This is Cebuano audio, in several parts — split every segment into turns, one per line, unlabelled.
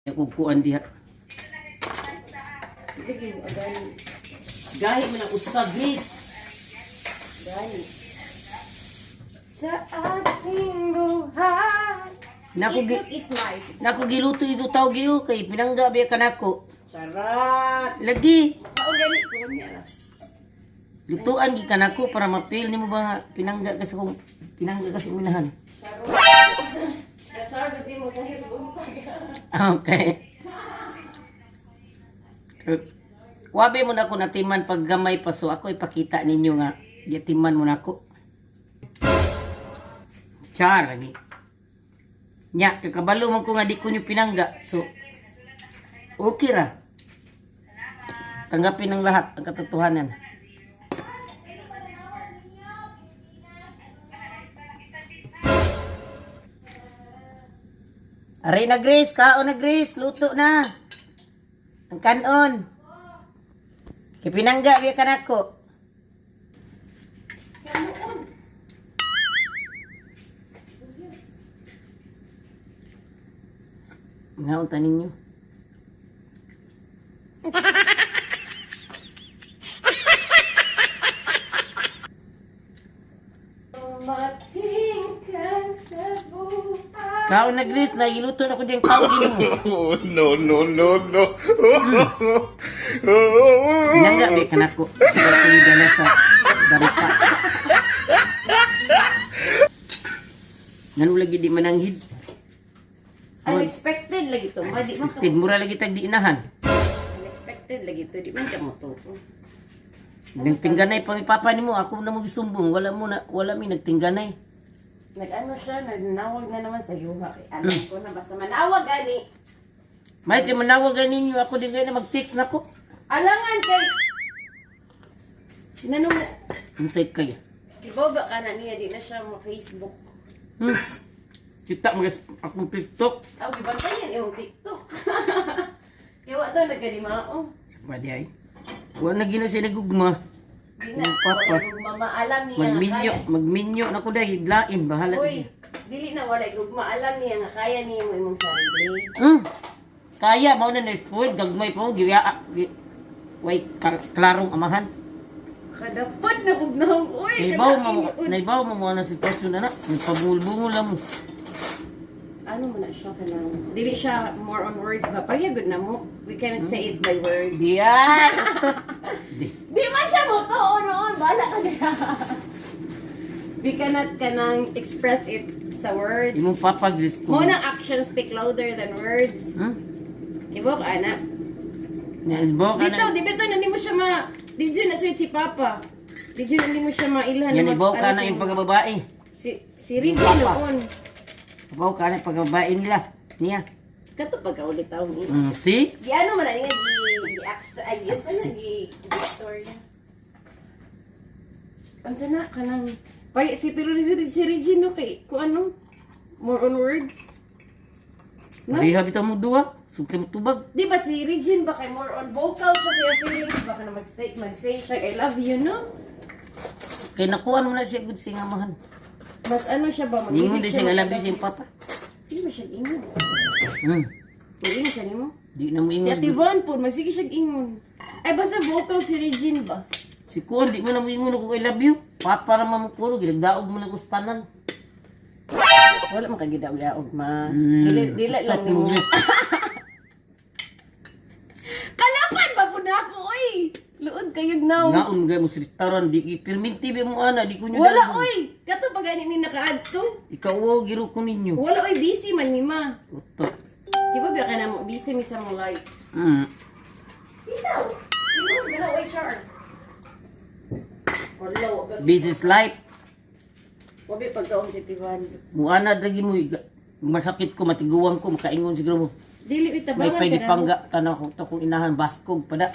Kung kuan diha. Gahi man ang usa, Grace.
Gani. Sa ating buhay.
Nako gi
Itlog is life.
nako giluto ito tao giyo kay pinangga biya kanako.
Charot!
Lagi
Kaon gani ko niya.
lutuan gi kanako para mapil nimo ba nga pinangga ka sa kong pinangga ka sa minahan.
Charot di mo sa Facebook.
Okay. Wabe mo na ako natiman pag gamay pa so ako ipakita ninyo nga gitiman mo na ako. Char lagi. Nya kakabalo man ko nga di ko nyo pinangga. So okay ra. Tanggapin ng lahat ang katotohanan. Aray na Grace, kaon na Grace, luto na. Ang kanon. Kay pinangga biya kanako. Nga unta ninyo.
Dumating ka sa buhay.
Kaon na Grace, nagiluto na ko diyang kaon din mo.
Oh, no, no, no, no.
Pinangga biya kanako. Sa dala sa dampa. Ngano lagi di mananghid?
Unexpected lagi to. Ma, di man ka.
Expected mura lagi tag di inahan.
Unexpected lagi to. Di man ka mo to.
Nagtingganay pa mi papa nimo, ako na mo gisumbong, wala mo na wala mi nagtingganay.
Nag-ano siya, nagnawag na naman sa yuha. Kay alam ko na basta manawag gani.
May kay manawag ninyo ako din kayo na mag-text nako.
Alangan kay Nanong
Unsay kay?
Giboba ka na niya, di na siya mo Facebook.
Kita mo akong TikTok.
Aw, gibantayan imong TikTok. Kaya wa daw nagkalimao.
Sa ba di ay? Wala na gina siya nagugma.
Di na
Yung papa.
wala gugma maalam niya nga
Magminyo,
kaya.
magminyo na ko dahil lain bahala na
Uy,
siya.
dili na wala gugma alam niya nga kaya niya mo imong sarili.
Kaya mao na na spoil gagmay pa mo giya gi, way klarong amahan.
Kadapad na kog naong uy.
Naibaw mo naibaw mo mo na sitwasyon na na. Nagpabungol-bungol lang mo.
Ano mo na siya kanang dili siya more on words ba pareha gud na mo. We cannot say it by words.
Diyan, utot. Di.
Di man siya mo to noon, bahala ka niya. We cannot kanang express it sa words.
Imong papa gilis ko.
Mo nang actions speak louder than words. Ibo ka ana.
Naibaw ka
Bitaw,
na.
di bitaw na nimo siya ma Didyo na sweet si Papa. Didyo na nimo siya mailhan.
Yan
na
ibaw ka
ano
na
sa
yung
imo.
pagkababae.
Si si Reggie
Papa.
noon.
Ibaw ka na yung pagkababae nila. Niya.
Kato pagkaulit taon ni.
See?
Giano man na niya gi gi ay gi sa na gi gi storya. Unsa na kanang pare si pero si Reggie no kay ku ano more on words. No?
Pareha bitaw mo duha. Sugtay mo tubag.
Di ba si Regine ba kay more on vocal siya sa iyang feelings baka na mag-say mag-say siya I love you no?
Kay nakuan mo na siya gud sing amahan.
Mas ano siya ba
Ningon
mag
di siya alam di siya yung papa.
Sige ba siya ingon? Mag-ingon siya nimo?
Di na mo
Si
ingon.
Ate Von po, magsige siya ingon. Ay basta vocal si Regine ba?
Si Kuan di mo na mo ingon ako I love you. Papa ra man mo puro gilagdaog mo na gustanan.
Wala man kagidaog-daog ma. Dili dili lang
Utot mo,
nimo.
Grace.
Kalapan ba po na ako oy? Luod kayog now.
Ngaon gay mo sa restaurant di pirminti ba mo ana di ko nyo
Wala
dalhon.
oy. Kato pa gani ni nakaadto.
Ikaw wo giro ko ninyo.
Wala oy busy man ni ma.
Utot.
Di ba ba ka na mo busy mi sa mong life? Ikaw. Sino gana HR? Wala wa ba.
Business life.
Wabi pagkaon si Tivan.
Muana lagi mo masakit ko matiguang ko makaingon siguro mo.
Dili
May
itabangan ka na.
pagipangga tanaw ko to kung inahan baskog pada.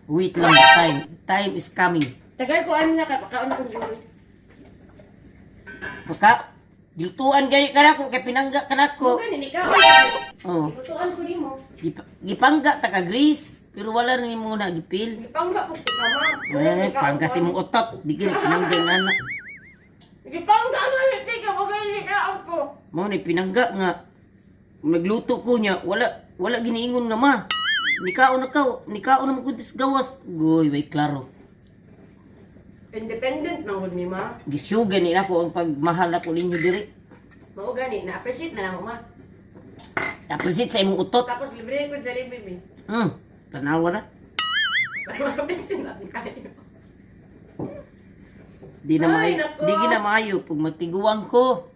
Wait lang time. Time is coming.
Tagal ko ani na kapakaon ko dili.
Pagka gilutuan gani ka nako kay pinangga ka
Mo
nako.
gani ni ka.
Oh.
Ibutuan ko nimo.
Gipangga ta ka Greece pero wala na nimo na gipil.
Gipangga po ka ma.
Eh, pangga si mong utot, di gini pinangga nga na.
Gipangga nga ni ka mo gani ka ako.
Mao ni pinangga nga nagluto ko niya, wala Wala giniingon nga ma. Nikaon na ka, nikaon na mo kun sa gawas. Goy, way klaro.
Independent man gud mi, ma.
Gisugan ni ako ang pagmahal nako ninyo diri.
Mao gani, na-appreciate na lang mo, ma.
Appreciate sa imong utot.
Tapos libre ko Jollibee, mi.
Tanawa na.
Para ma-appreciate na kayo.
Di na
Ay,
maayo,
nako.
di gina maayo pag matiguang ko.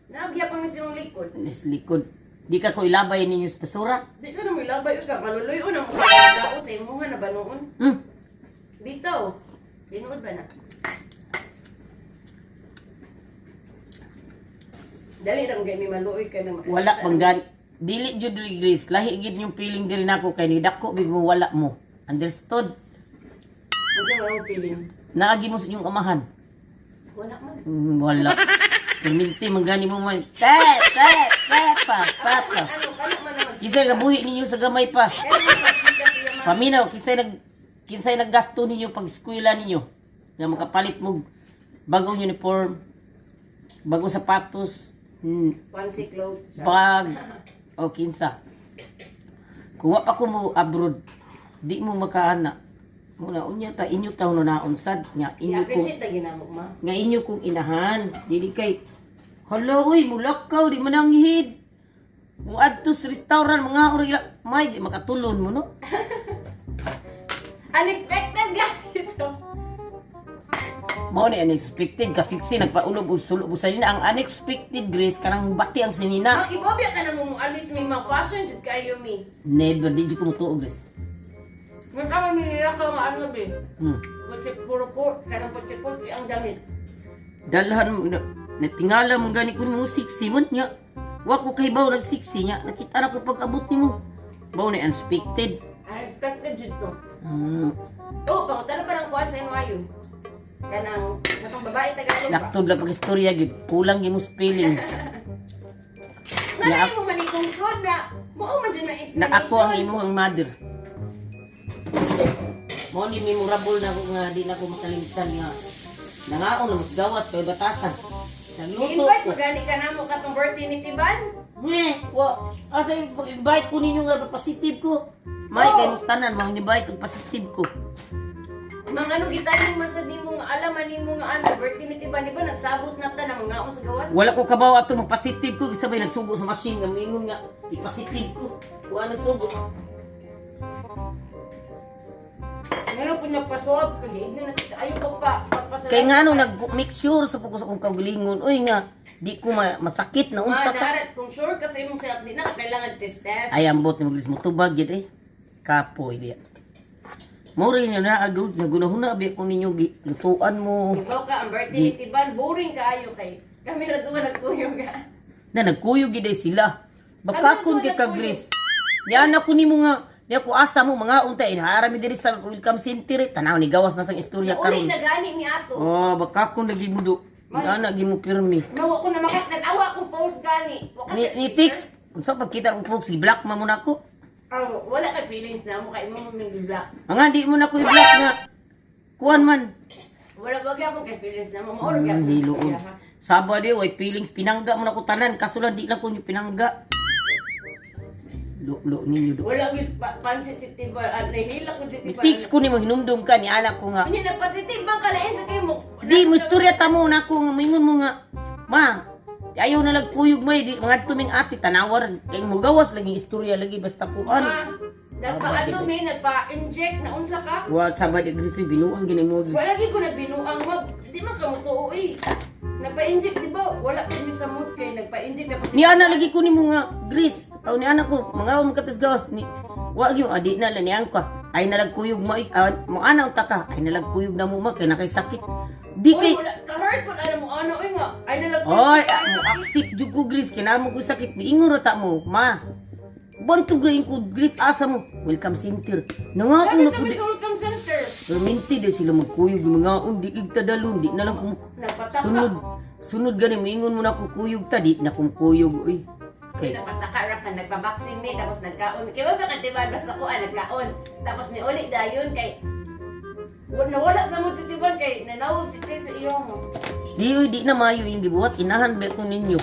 Naagya pa mi sa imong likod.
Nes likod. Di ka ko ilabay ninyo sa basura.
Di ka na mo ilabay ka, maluloy na mo daot sa imuha na banuon. Bitaw. Tinuod ba na? Dali ra gay mi maluoy ka na makita.
Wala bang dili jud dili Grace, lahi gid yung feeling diri nako kay ni dako big mo wala mo. Understood?
Unsa man ang feeling?
Naagi mo sa inyong amahan.
Wala man.
Wala. Perminti man gani mo man. Te, te, te, pa, pa, pa.
Ano kano man naman.
Kinsay gabuhi ninyo sa gamay pa.
Kaya man pagkita siya man.
Paminaw, kinsay naggasto ninyo pag eskwela ninyo. Nga makapalit mo bagong uniform, bagong sapatos,
Fancy clothes.
bag, o kinsa. Kung wa pa ko mo abroad, di mo makaana. Muna unya ta inyo ta hunaon sad nga inyo kong
I-appreciate na ginamo ma.
nga inyo kong inahan. Dili kay hala oy mulakaw di man anghid. Muadto sa restaurant mga ori may di makatulon mo no.
Unexpected ganito.
Mao ni unexpected kasi si nagpaulob og sulob sa nina ang unexpected Grace kanang bati ang sinina.
Makibobya ka na mo alis mi ma fashion jud kayo mi.
Never di jud ko mutuo Grace.
May kama mi nila ka nga ano be. Putsi puro po, kanang putsi-putsi ang damit.
Dalhan mo na natingala mo gani kun mo sexy man nya. Wa ko kahibaw nag sexy nya nakita na ko pag-abot nimo. Mao ni unexpected.
Unexpected jud to. Oh, pangutana pa ng kuha sa NYU. Kanang, katong babae Tagalog ba?
Laktod lang pag istorya gid kulang gyud mo feelings.
Na mo man i-conclude na, mao man dyan na
Na ako ang imong mother. Mao ni memorable na ako nga di na ako makalimtan nga nangaon na mas gawas kay batasan. Nagluto
I-invite
ko.
mo gani ka na mo katong birthday ni Tiban.
Nge, wa asa yung pag-invite ko ninyo nga positive ko. May
Oh.
kay mustanan mga invite og positive ko.
Mga ano gitaning man sad nimo nga alaman nimo nga ano birthday ni Tiban di ba nagsabot na ta na mangaon sa gawas.
Wala ko kabaw ato magpositive ko isa may nagsugo sa machine nga mingon nga i-positive ko. Wa nagsugo.
Meron po nagpa-swab kag igno na kita ayo pa pa pagpasalamat.
Kay ngano nag make sure sa pugos akong kaugalingon oy nga di ko masakit na
Ma,
unsa ka.
darat, kung sure ka sa imong self di na ka kailangan test test.
Ay ambot ni maglis mo tubag gid eh. Kapoy biya. Mo rin yun na agud nagunahuna biya ko ninyo gi lutuan mo.
Ikaw ka ang birthday ni Tiban boring kaayo kay kami ra duha nagkuyog ka.
Na nagkuyog gid ay sila. Baka
Kami
kun
duha
kay ka
nagkuyog.
Grace. Niya na ko nimo nga niya ko asa mo mga unta inahara mi diri sa welcome center eh. Tanaw ni gawas na sang istorya
Uli
karon.
na gani ni ato.
Oh, baka kun lagi mo do. Ana gi mo pirmi.
Nawa ko na makit awa kong post gani. Wa ka
Ni, ni text unsa pagkita ko folks, i-block man mo na ako.
Oh, wala kay feelings na mo kay mo man block.
Nga di mo na ko i-block nga. Kuan man.
Wala ba gyapon kay feelings na mo mao ra gyapon.
Hiloon. Saba di, way feelings. Pinangga mo na ko tanan. Kaso lang, di lang ko nyo pinangga. Lo ninyo do.
Wala gyud pansit si Tiban, ah, nahila ko si Tiban.
Text ko ni mo, hinumdum ka ni anak ko nga.
Unya na positive bang kalain sa kay mo?
Di mo istorya ta mo na ako nga mingon mo nga. Ma, ayaw na lagkuyog may di mga tuming ate tanawar kay mo gawas lagi istorya lagi basta kuan.
Ma, nagpa ano mi nagpa-inject na unsa ka?
Wa sabad di Grace binuang gini mo Grace.
Wala gyud ko na binuang ma. Di man ka mo eh. Nagpa-inject di ba? Wala pa mi sa mood kay nagpa-inject na
Ni ana lagi ko nimo nga Grace. Aw ni ana ko mga mo katas gawas ni wa gyud adi na lang ni angka. Ay nalagkuyog mo mo ana unta ka. Ay nalagkuyog na mo ma kay nakay sakit. Di
Oy,
kay
wala ka-hurt po ano mo ano oy nga. Ay nalag
Oy, mo accept jud ko Grace kinamo ko sakit niingon ra ta mo ma. Bantog ra ko Grace asa mo. Welcome center. Nangako
Sabi
na ko
kami
di.
sa welcome center.
Perminti di sila magkuyog mga di igtadalon di na lang kung
Nagpataka.
sunod sunod gani moingon mo na ko kuyog ta di na kung kuyog oy.
Kay
Kay
napataka ra ka nagpa-vaccine mi tapos nagkaon. Kay ba ka diba basta ko ah, nagkaon. Tapos ni uli dayon kay nawala sa mood si Tiban kay nanawag si Tay sa iyo mo.
Di oy di na maayo yung gibuhat inahan ba ko ninyo.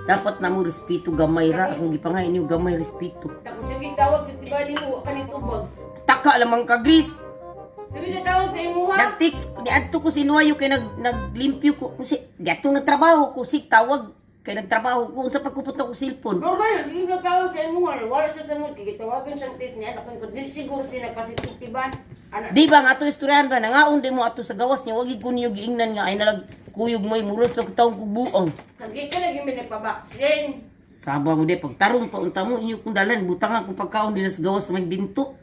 Dapat na mo respeto gamay ra. Akong gipangay ninyo gamay respeto.
Tapos sige tawag sa tibali mo, wa ka tubag.
Taka lamang ka, Gris.
Sige na tawag sa imuha.
Nag-text, niadto ko si Nuayo kay naglimpyo ko. Kasi, diadto nagtrabaho ko, sig tawag. Kay nagtrabaho ko, unsa pagkupot na ko cellphone.
Mo ba sige ka tawag sa imuha, wala siya sa mo kay tawagan siyang test niya anak ko dili siguro siya nagpasitiban. Anak.
Di ba nga ato istoryahan ba nangaon di mo ato sa gawas niya wagi ko ninyo giingnan nga ay nalag kuyog mo murot sa taong kubuong.
Kagi ka lagi may nagpabaksin.
Saba mo di pagtarong pa unta mo inyo kong dalan butang ako pagkaon din sa gawas sa may binto.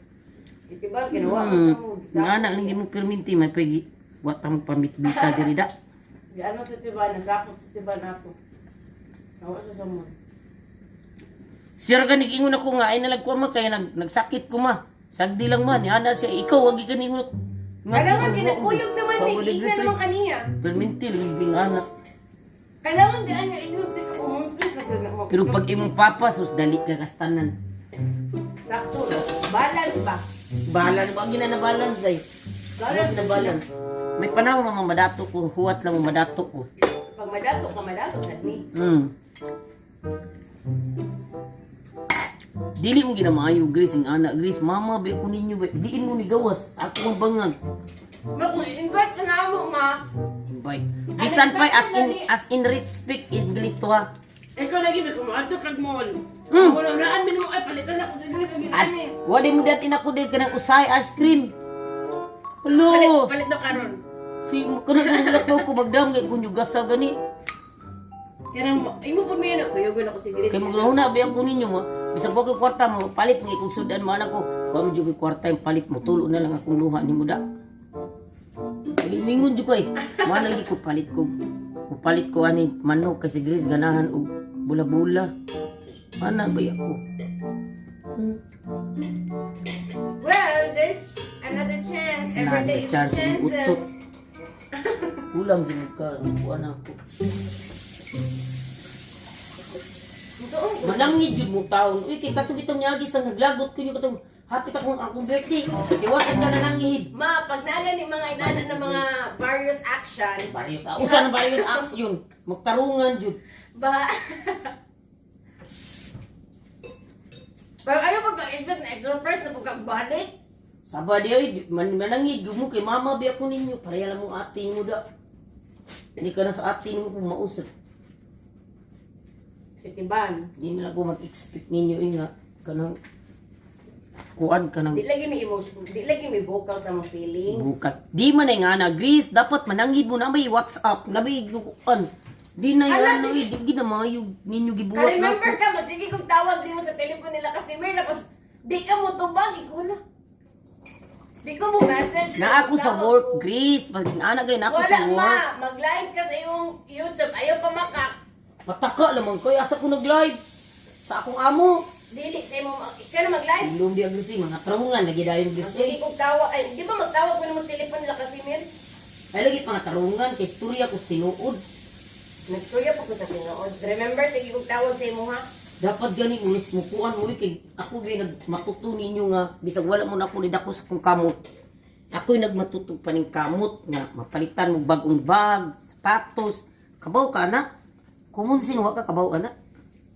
Itiban ginawa ko sa mo.
Nga na lang mo perminti may pagi wa ta mo pamitbita diri da.
Di ano sa tiban, nasakot sa tiban ako. Nawa siya sa mo.
Sir ka ingon ako nga ay nalag ko ma kay nagsakit ko ma. Sagdi lang man ana siya ikaw wagi ka ningon ako. Nga,
Kailangan kinakuyog naman
Sa
ni
wala
Ina
grisay.
naman kaniya.
Perminti lang ging anak.
Kailangan di anya iglog di ka umunsis kasi na mo.
Pero pag imong papa sus dali ka kastanan.
Sakto no. Balance ba?
Bahala na ba gina na balance ay.
Balance
na balance. May panahon mga madato ko, huwat lang mo madato ko.
Pag madato ka madato sad ni.
Dili mo ginamaayo, Grace, ang anak, Grace, mama, ba ko ninyo, ba? Diin mo ni gawas, ako ang bangag.
Ma kung invite ka na mo ma.
Invite. Bisan pa, as in rich speak English to ha.
Ikaw lagi ba kumaadto kag mall. Wala naan min mo ay palitan ako sa Grace ang
At,
ginani.
wala mo dati na ko din ka ng usay ice cream. Hello!
Palit, palit daw karon.
Si, kanang nagulak ko, magdam, kay kung sa gani.
Kanang imo pud mo yan kuyogon ako si Grace.
Kay magrahuna ba ako ninyo mo? Bisag wa koy kwarta mo, palit mo kung sudan mo anak ko. Wa mo jud koy kwarta yung palit mo, tulo na lang akong luha nimo da. Ay, mingon jud ko eh. Mo lagi ko palit ko. Palit ko ani manok kay si Grace ganahan og bula-bula. Ana ba ako?
Well, there's another chance. Every day is
Another chance,
chances.
utot. Kulang din ka, kuan ako. Malangid jud mo taon. Uy, kay katong bitong niagi sa naglagot ko niyo katong hapit akong akong birthday. Iwasan ka na langihid.
Ma, pag nana ni mga inana ng mga various action,
Various usa na various action. Magtarungan jud.
ba. Pero ayaw pa pag-expect na extra price na pagkagbalik.
Saba di oy, man manangid jud mo kay mama bi ako ninyo. Pareha lang mo ate mo da. Hindi ka na sa ate mo kung mausap.
Si Tiban.
Di na lang ko mag-expect ninyo eh nga kanang kuan kanang
Di lagi may emotion, di lagi may vocal sa mga feelings.
bukat. Di man ay nga na Grace, dapat manangid mo na may WhatsApp, na may kuan. Di na
Ala,
yan, ano,
sige.
eh, di gina maayo ninyo
Ka
gibuhat na
remember
ako.
ka, magsige kong tawag din mo sa telephone nila kasi may tapos di ka mo tubag, ikaw na. Di ko mo message.
Na ako sa
Tawag
work,
ko.
Grace. Pag ana gay na ako
Wala
sa work.
ma, mag-live ka sa iyong YouTube, ayaw pa makak.
Pataka lamang koy asa ko nag-live sa akong amo.
Dili sa imo, ikaw na mag-live.
Ilong di agresi mga tarungan lagi dayon
Sige
Grace.
kong tawag, ay, di ba magtawag ko naman sa telephone nila kasi Mir?
Ay lagi pa nga tarungan kay istorya ko sa tinuod.
Nagsuya pa ko sa tinuod. Remember, sige kong tawag sa imo ha.
Dapat gani ulis mo kuan mo kay ako gyud nagmatuto ninyo nga bisag wala mo na ako nidako sa akong kamot. Ako'y nagmatuto pa ning kamot nga mapalitan mo bagong bag, sapatos. Kabaw ka ana. Kumunsin wa ka kabaw ana.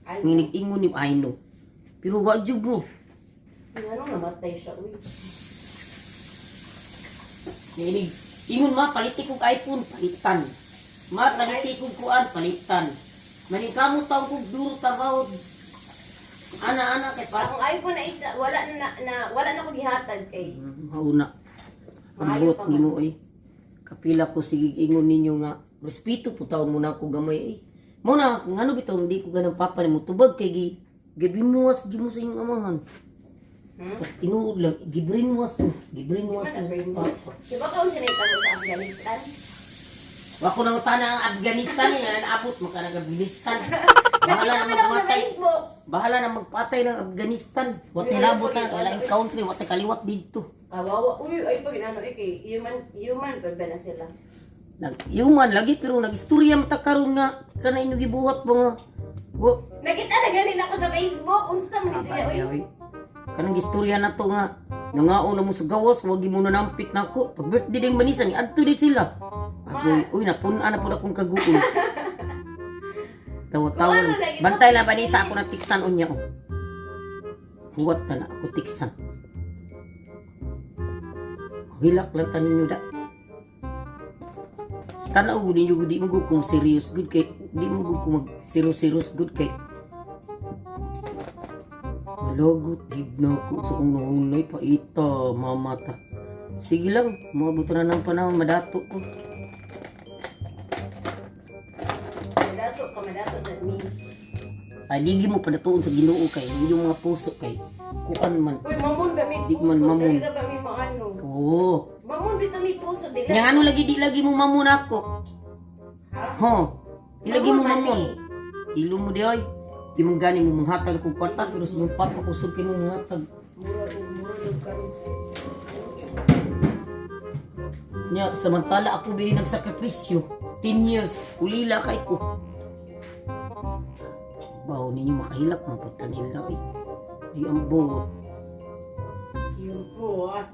Ay,
Nginig-ingon ni I know. Pero wa jud mo.
ano namatay siya, uy.
Ninig ingon ma paliti kog iPhone palitan. Ma paliti kog kuan palitan. Maning kamot taong kog duro trabaho. Ana ana kay para
Akong iPhone na isa, wala na, na, na wala na ko gihatag kay.
Mauna. Ang
Maayo
buot
pa
nimo ay. Kapila ko sige ingon ninyo nga respeto po taon mo na ako gamay ay. Mo na ngano bitaw hindi ko ganang papa nimo tubag kay gi gibimuwas gi mo sa inyong amahan. Sa tinuod lang gibrainwash mo, gibrainwash mo sa inyong papa.
Di ba kaon sinay sa Afghanistan?
Wa ko nang utana ang Afghanistan eh, nga naabot maka nag Afghanistan. Bahala
Nakita
na
ko na ako sa
magmatay.
Facebook.
Bahala na magpatay ng Afghanistan. Wa tay labot na wala yung country, wa tay kaliwat didto.
Kawawa. Uy, ay pag inano eh kay human human pa ba na sila?
Nag human lagi pero nagistorya mata karon nga kana inyo gibuhat ba nga. Wa
Nakita na ganin ako sa Facebook. Unsa man ni siya
Abay,
uy.
oy. Kanang gistorya na to nga nangaon na mo sa gawas wag mo nanampit nako. Pag birthday ding manisa ni adto di sila. Agoy, uy napun-an na pud akong kaguol. Tawa-tawa.
Kung ano lagi,
Bantay na ba sa ako na tiksan unya oh. Huwat na na ako tiksan. Hilak lang tanin ninyo da. Sa tanaw gud ninyo gud, di mo gud kung serious good kay di mo gud kung mag serious serious good kay Malagot gid na ako sa akong nahunay paita mamata. Sige lang, maabot na ng panahon madato ko.
Madato ka, madato sa ni.
Ay digi mo padatuon sa Ginoo kay inyong mga puso kay kuan man.
Uy, mamon ba may
Di
puso?
man mamon.
Dili ra ba may maano?
Oo.
Mamon bitaw may puso dili.
Nya ano lagi di lagi mo mamon ako. Ho. Di lagi mo
Mamon man
mamon. Ilo mo di ay. Di mo gani mo manghatag kog kwarta pero sa inyong papa kusog kay mo manghatag.
Mura mura og kansa.
Nya samantala ako bihin nagsakripisyo. 10 years ulila kay ko. Bawo ninyo makahilak mapunta nila eh. Ay ambot.
Yun po ah.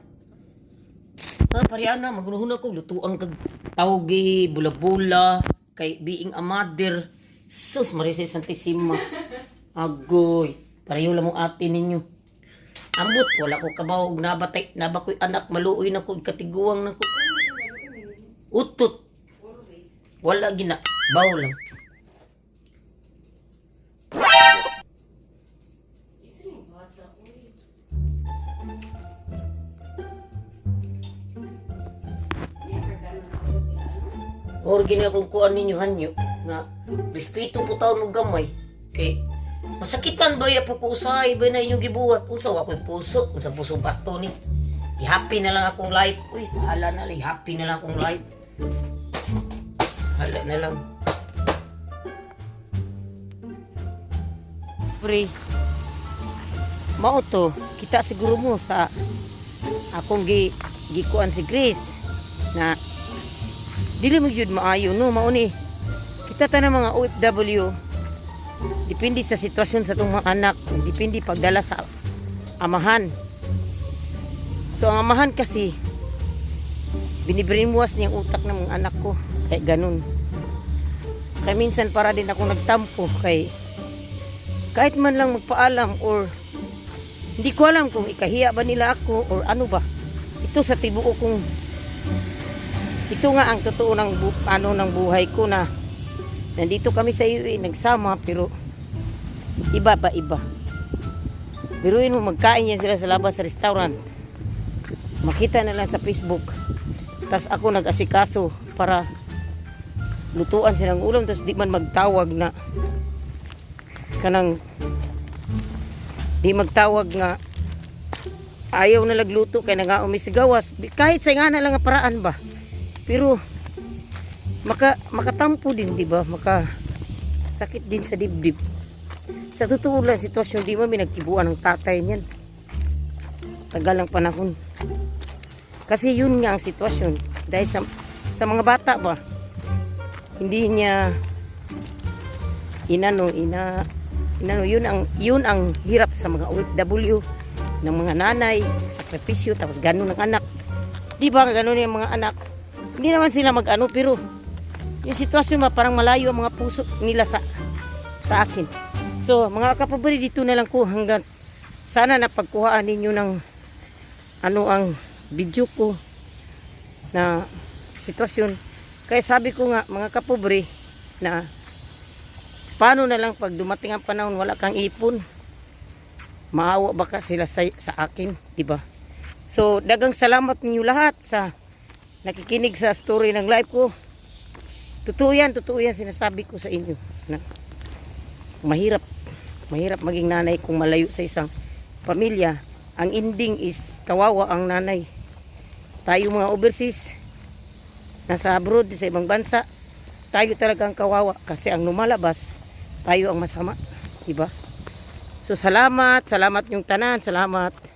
Ha, pariana, maghunuhuna ko, lutuan kag tawgi, bula-bula, kay being a mother. Sus, Maria Santissima. Agoy, pareho lang mong ate ninyo. Ambot, wala ko kabaw, og nabatay, nabakoy anak, maluoy na ko, katiguang na ko. Utot. Wala gina, baw lang.
Isa ni bata uy.
Or gini akong kuan ninyo hanyo nga respeto po taon og gamay kay masakitan ba ya po ko usahay ba na inyong gibuhat, unsa wa ko'y puso, unsa puso bato ni. I-happy na lang akong life, uy, hala na lang, i-happy na lang akong life, hala na lang, pre. Mao to kita siguro mo sa akong gikuan si Grace na dili mo jud maayo no. Mao ni kita tanan mga OFW, depende sa sitwasyon sa itong mga anak, depende pagdala sa amahan. So ang amahan kasi binibrainwash niya ang utak ng mga anak ko kaya ganun. Kaya minsan para din ako nagtampo kay kahit man lang magpaalam or hindi ko alam kung ikahiya ba nila ako or ano ba ito sa tibuo kong ito nga ang totoo ng ano ng buhay ko na nandito kami sa iyo eh, nagsama pero iba ba iba. Biruin mo magkain yan sila sa labas sa restaurant. Makita na lang sa Facebook. Tapos ako nag-asikaso para lutuan sila ng ulam tapos di man magtawag na kanang di magtawag nga ayaw na lagluto kay nga umisigawas kahit sa nga na lang nga paraan ba, pero makatampo din, di ba? Maka sakit din sa dibdib. Sa totoo lang sitwasyon, di ba may nagkibuan ng tatay niyan, tagal ang panahon kasi yun nga ang sitwasyon dahil sa mga bata ba, hindi niya inano ina inano. Yun ang hirap sa mga OFW ng mga nanay, sakripisyo, tapos ganun ang anak, di ba? Ganun yung mga anak, hindi naman sila mag-ano pero yung sitwasyon ba parang malayo ang mga puso nila sa akin. So mga kapobre, dito na lang ko hanggang sana napagkuhaan ninyo ng ano ang video ko na sitwasyon. Kaya sabi ko nga mga kapobre na paano na lang pag dumating ang panahon wala kang ipon, maawa ba ka sila sa akin, di ba? So dagang salamat ninyo lahat sa nakikinig sa story ng life ko. Totoo yan, totoo yan sinasabi ko sa inyo na mahirap, mahirap maging nanay kung malayo sa isang pamilya. Ang ending is kawawa ang nanay. Tayo mga overseas, nasa abroad, sa ibang bansa, tayo talaga ang kawawa kasi ang lumalabas, tayo ang masama, diba? So salamat, salamat yung tanan, salamat.